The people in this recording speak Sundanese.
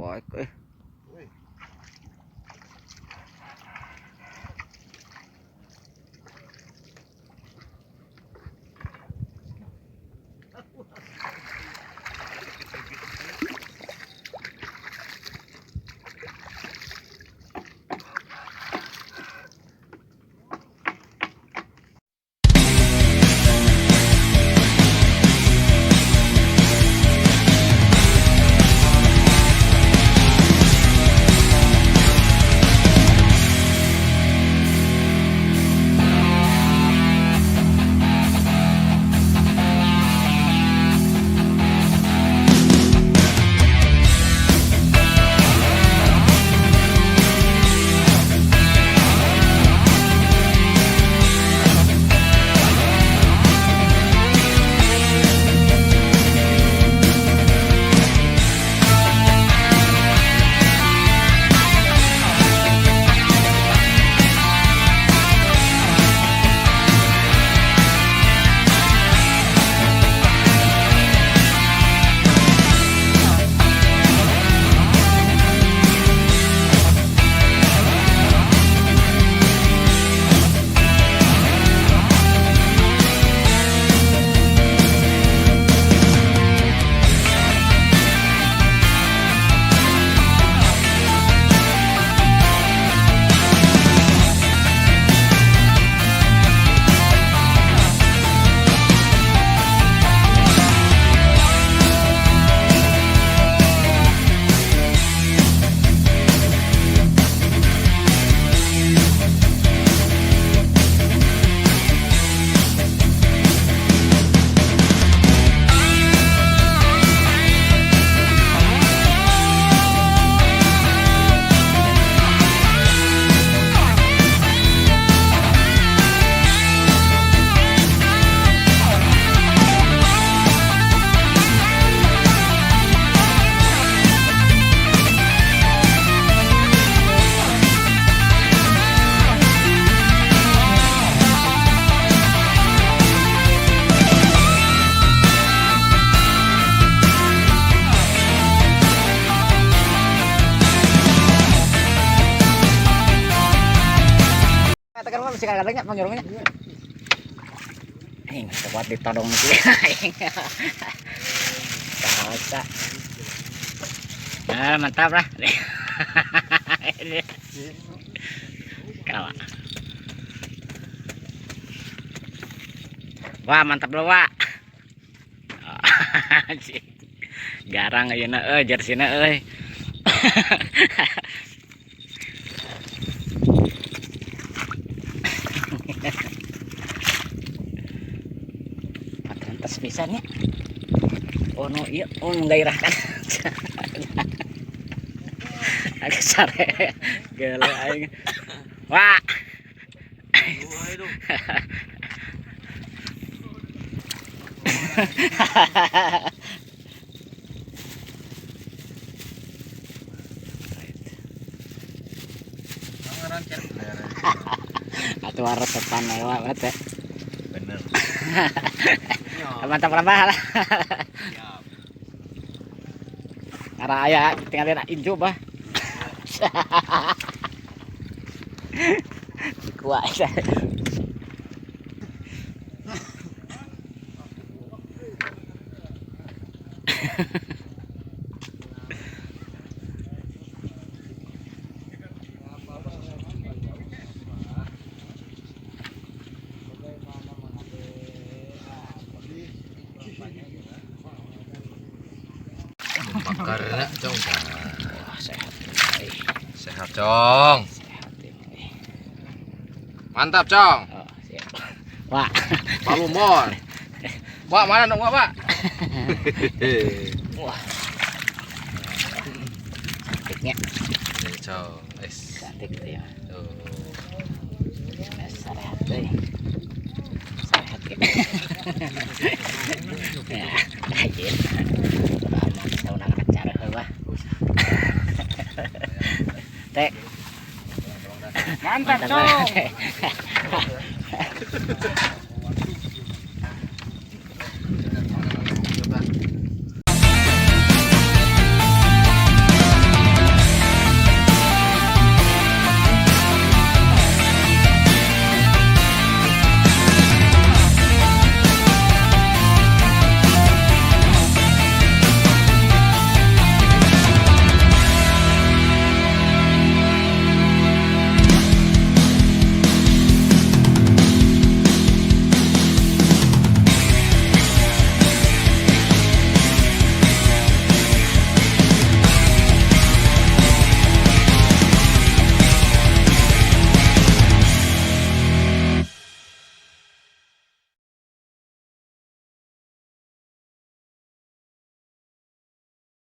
Baik eh. Tekan mah masih kadang-kadangnya pangjorongnya. Aing kuat ditodong sih aing. Kaca. Nah, mantap lah. Kalah. Wah, mantap loh, Pak. Garang ayeuna euy jersina euy. Pantes pisan nya. Oh no iya, oh menggairahkan. Agak sare. Gila aing. Wah. Atuh resepan mewah banget ya. Bener. Mantap lah. Ngarah aya tinggal inju bah. Kuat. Makarnya, Cong. Wah, sehat. Sehat, Cong. Sehat ini. Mantap, Cong. Oh, siap. Wah. Pak Lumon. Wah, mana dong, Pak? Wah. Cantiknya. Nih, Cong. Cantik tuh ya. Tuh. Sehat deh. Sehat ya. Ya, anjir. Acara wah. Teh. Mantap, Cong.